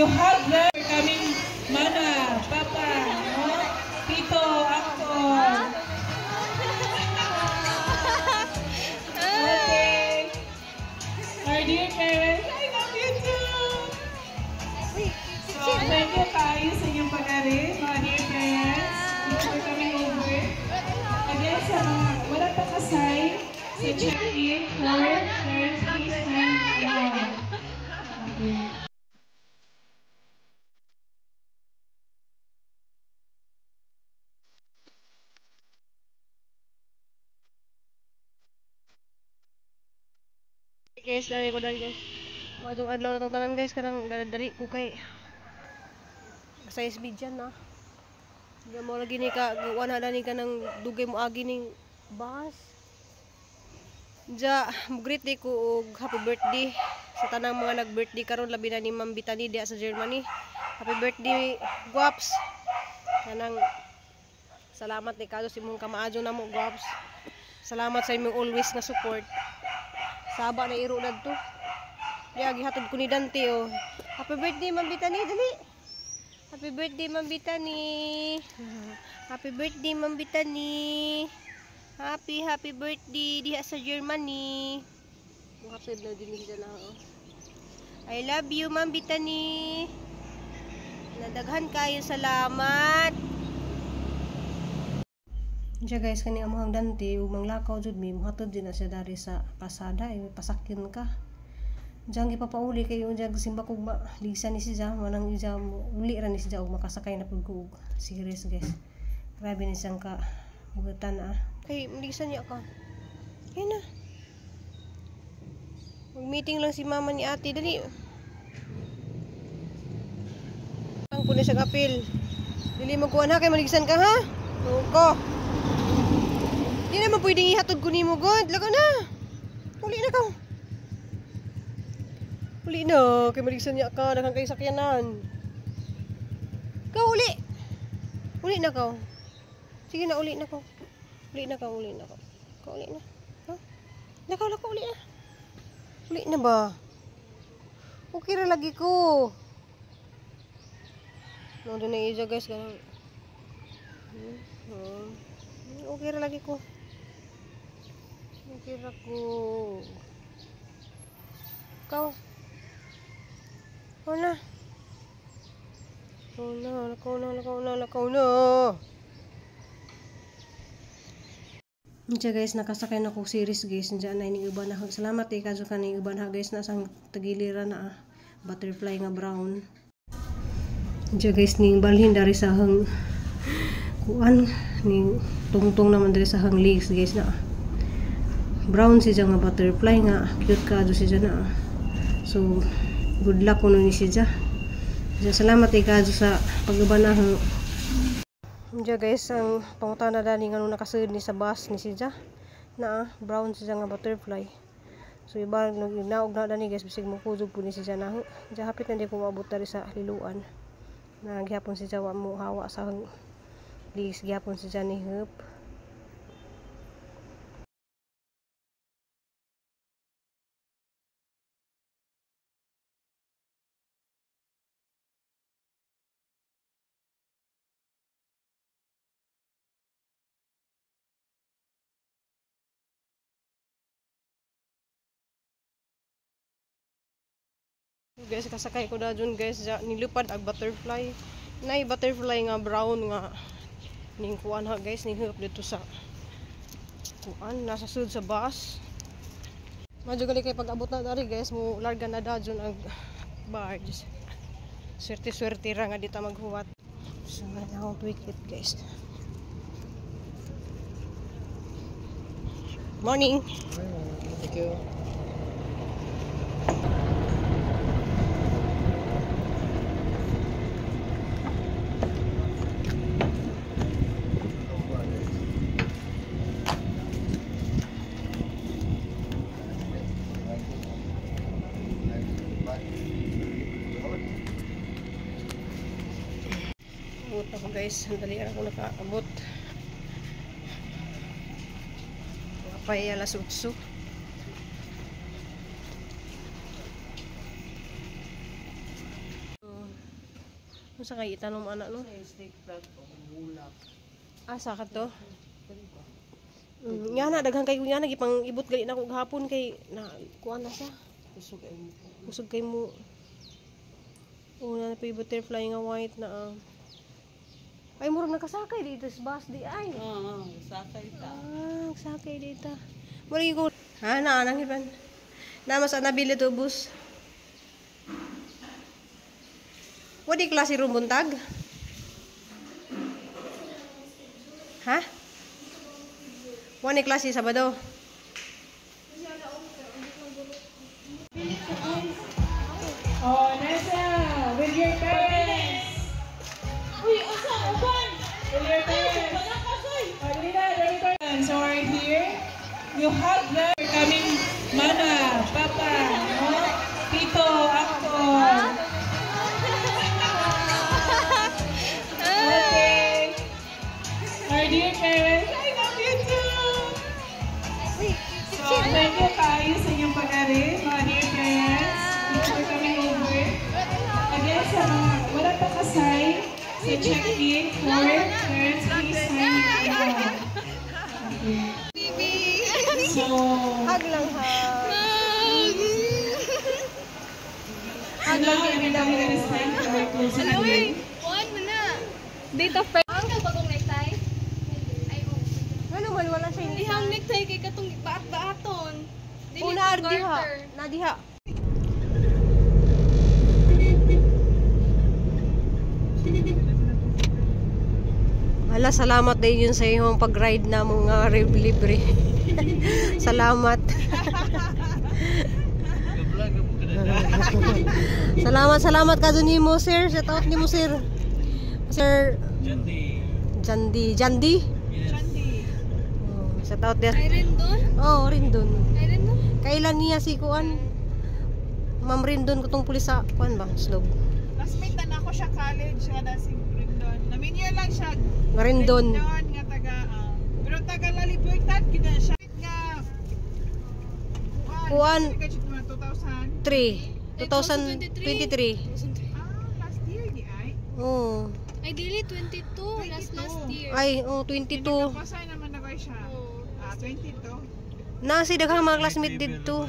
You hug them. Kaming mama, papa, no? Tito, uncle. Okay. Our dear parents, I love you too. So, thank you kayo sa inyong pag-ari, mga dear parents. Thank you for coming over. Again, sa mga wala pa kasay, sa check-in for parents, please sign now. Okay. Guys, dali ko dali guys. Matong adlaw na tong tanan guys, kanang dali ko kay sa SB dyan na. Di mo lagi ni ka wala na ni ka ng dugay mo agi ning bus. Ja, mo-greet di ko og happy birthday sa tanang mga nag-birthday karon, labi na ni Ma'am Bitani diha sa Germany. Happy birthday, guwaps. Kanang salamat ni kayo sa imong kamaadyo namo, guwaps. Salamat sa imong always nga support. Saba na iro nadto. Diya gihatod ko ni Dante oh. Happy birthday Ma'am Bitani, dali. Happy birthday Ma'am Bitani. Happy birthday Ma'am Bitani. Happy happy birthday diha sa Germany. Muhatod na din siya na oh. I love you Ma'am Bitani. Nadaghan kayo, salamat. Diya guys, kani among Dante ug manglakaw jud mi, muhatod din na siya dari sa pasada, ay pasakyon ka. Diyan gipapauli kay unya simba kog ligsa ni siya, manang iya uli ra ni siya og makasakay na pud ko og series guys. Grabe ni siyang ka bugutan ah. Kay ligsa niya ka. Kay na. Mag-meeting lang si mama ni ate, dali. Ang kunin siya apil. Dili magkuan ha kay maligsan ka ha. Ko. Di naman pwedeng ihatod ko nimo god. Lago na. Uli na ka. Uli na kay maligsan niya ka, daghang kay sakyanan. Ka uli. Uli na ka. Sige na, uli na ka. Uli na ka, uli na ka. Ka uli na. Ha? Nakaw ka uli na. Uli na ba? Okay ra lagi ko. No doon na isa guys ganun. Okay ra lagi ko. Okay ra ko. Ikaw. Ikaw na. Ikaw na, lakaw na, lakaw na, lakaw na. Diyan guys, nakasakay na ko series guys. Diyan na ining uban na. Salamat eh, kadyo ka ning uban ha guys. Nasang tagiliran na ah. Butterfly nga brown. Diyan guys, ning balhin dari sa hang kuan. Ning tungtong naman dari sa hang legs guys na. Brown siya nga butterfly nga. Cute ka do siya na. So, good luck kuno ni siya. Diyan, salamat eh kadyo sa pag-uban na hang. Diyan guys, ang pangutana dani nga nung nakasud ni sa bus ni siya na brown siya nga butterfly. So iba nagnaog na dani guys, bisag mokuzog pud ni siya na. Diyan hapit na di ko maabot diri sa liluan. Na gihapon siya wa mo hawa sa legs, gihapon siya ni hup. Guys, kasakay ko na dun guys, nilupad ag butterfly. Nay butterfly nga brown nga ning kuan ha guys, ning hulop dito sa kuan, nasa sud sa bus. Madyo gali kay pag-abot na dari guys, mo larga na dadyon ang barge. Swerte-swerte ra nga dita maghuwat. So na akong ticket guys. Morning. Thank you. Abot ako guys, sandali ako nakaabot. Pay alas 8. Unsa kay itanom ana no? Snake plant o bulak. Ah, sa to. Nga na daghan kay nga na gipang ibot gali na ko gahapon kay na kuan na siya. Kusog ay mo. Kusog kay mo. Una na pa yung butterfly nga white na ah. Ay, murag nakasakay dito sa bus di ay. Oo, sakay ta. Ah, sakay dito. Murag ko. Ha, na anang iban. Na mas nabili to bus. Wadi klase room buntag? Ha? Wani klase Sabado. Oh, Nessa, with your parents. Uy, asa uban? With your parents. Wala ka soy. Oh, dali na, dali parents who are here. You hug them. Kaming mama, papa, no? Tito, uncle. Okay. Our dear parents, I love you too. So, thank you kayo sa inyong pag-ari, mga dear parents. Thank you for coming over. Again, sa mga wala pa kasay sa check-in for parents, please sign now. Okay. So, Hug lang ha. So now, everybody, it is time for our closing again. Kuan mo na. Date of birth. Ang bagong necktie? Ay, oh. Ano man wala siya. Ihang necktie kay katong baat-baaton. Dili Una to ardiha. garter. Nadiha. Hala, salamat din yun sa iyong pag-ride na mga libre. Salamat. Salamat, salamat ka dun nimo, sir. Shout out nimo, sir. Sir Jandi. Jandi. Jandi? Yes. Oh, shout out din. Ay, Rendon? Oh, Rindon. Ay, Rendon? Kailan niya si Kuan? Ma'am Rindon ko tong pulis sa Kuan ba? Slob. Classmate na ako siya college nga na si Rendon. Naminyo lang siya. Nga Rindon. Rendon nga taga pero taga La Libertad gid na siya nga Kuan. Kuan. 2000. 3. 2023. Ah, last year di ay. Oh. Ay, dili 22. Last last year. Ay, oh, 22. Pasay naman na siya. Oh. Ah, 22. Nasi daghang mga classmate didto.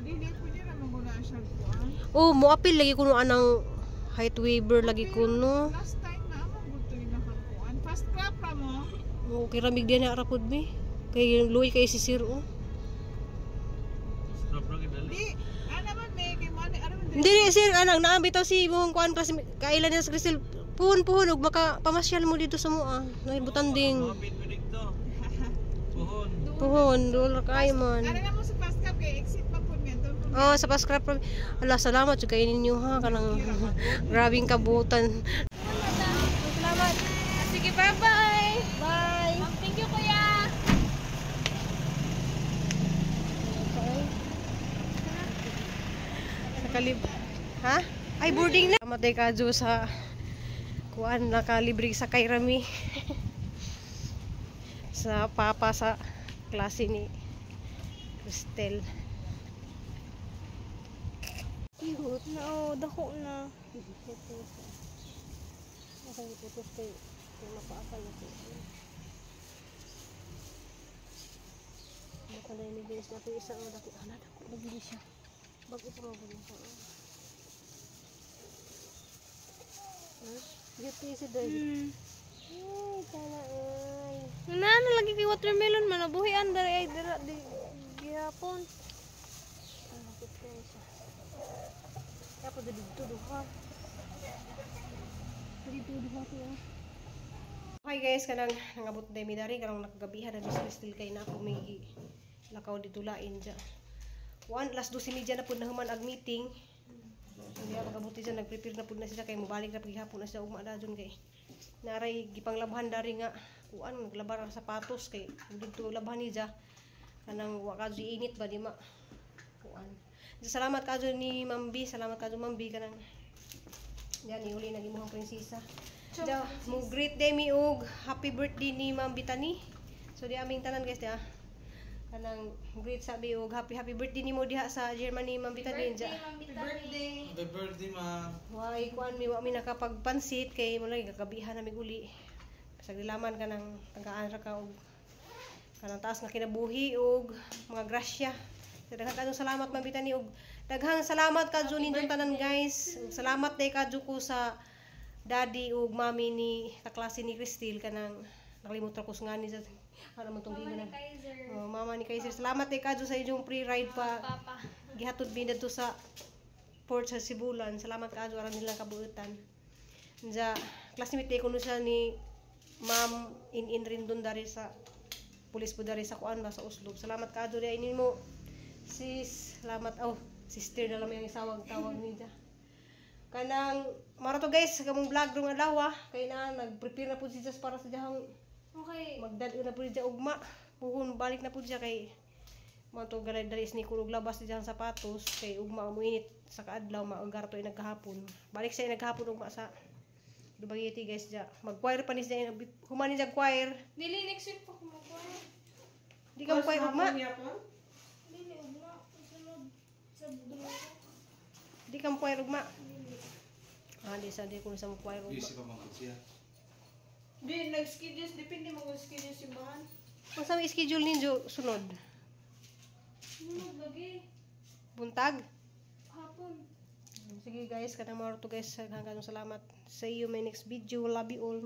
Dili pwede ra man guna siya kuan. Oh, mo apil lagi kuno anang height waiver lagi kuno. Last time na among gusto yung nakakuan. Fast clap ra mo. Oh, kay ramig din na ra pud mi. Kay luoy kay si sir oh. Stop ra gid dali. Di, ana man may kay mo ano man Hindi ni sir anang naam bitaw si imong kuan classmate kailan niya sa Crystal. Puhon puhon ug maka pamasyal mo dito sa mua. Nahibutan ding. Mapit mi dito. Puhon. Puhon, dul kay man. Ano na mo sa fast clap kay exit pa pud nga to. Oh, sa Pascrap. Ala, salamat jud kay ninyo ha kanang grabing kabutan. Salamat. Sige, bye-bye. Bye. Ma'am, thank you, kuya. Nakalib Ha? Ay, boarding na. Salamat kay Kadyo sa kuan nakalibre sa kay Rami. Sa papa sa klase ni Cristel. Cute. Na, oh, dako na. Okay, putos kay kay mapaakal na ko. Baka na ni guys na isa o dako ana dako lagi siya. Bago pa man siya. Ha? Cute si Dad. Ay, sana ay. Na, na lagi kay watermelon man nabuhian dara ay dara di gihapon. Ah, cute kayo siya. Kaya po dito duha. Dito duha ko ah. Okay guys, kanang nangabot na mi dari kanang nakagabihan na Miss Crystal kay na ako may lakaw dito lain dya. One last 12:30 na pud nahuman ag meeting. Hindi ako makabuti dyan, nag-prepare na pud na sila kay mobalik na paghihapon na sila ugma dajon kay naray gipanglabhan dari nga kuan naglabar ang sapatos kay didto labhan ni dya kanang wa ka init ba di ma kuan. Salamat kadyo ni Ma'am B, salamat kadyo Ma'am B kanang yan uli nag imuhang prinsesa. Da, mo greet day mi og happy birthday ni Ma'am Bitani. So di aming tanan guys dia. Kanang greet sa bi og happy happy birthday nimo diha sa Germany, Ma'am Bitanin ja. Birthday, Ma'am Bitani. Happy birthday, ma'am. Way kuan mi, wa mi nakapagpansit kay mo lagi kagabihan na mig uli. Sa gilaman kanang tagaan ra ka og kanang taas nga kinabuhi og mga grasya. Daghang kaadyo salamat, Ma'am Bitani, og daghang salamat kadyo ninyong tanan, guys. Ug salamat day kadyo ko sa daddy ug mommy ni kaklase ni Cristel, kanang nakalimutan ko sa ngani sa ano man tong Mama ni gigo na. Kaiser. Oh, mama ni Kaiser. Salamat day kadyo sa inyong free ride pa Papa. gihatod mi didto sa port sa Sibulan. Salamat kaadyo aron nilang kabuutan. Nja, classmate ko no siya ni Ma'am In in rin dari sa pulis po dari sa kuan ba sa Oslo. Salamat kaadyo diay nimo. Sis, salamat. Oh, sister na lang yung isawag tawag niya. Kanang mara to, guys, kamong vlog rong adlaw ah. Kay na nag-prepare na pud si Jess para sa diyang magdad na pud siya ugma. Puhon balik na pud siya kay mga to galay dali ni kulog labas diyang sapatos kay ugma mo init sa kaadlaw, maagar to nagkahapon. Balik siya nagkahapon ugma sa Dumaguete, guys, ja. Mag-choir pa ni siya, human ni siya choir. Dili, next week pa ko magkuha. Di ka mag-choir ugma. Dili, ugma. Sunod sa Domingo. Di ka mag-choir ugma. Ah, di sa di ko sa mag-choir ugma. Busy pa man ko siya. Di, nag-schedules. Depende mo kung schedule simbahan. Unsa may schedule ninyo sunod? Sunod lagi. Buntag? Hapon. Sige guys, kanang mga to guys, hanggang salamat. See you my next video. Love you all.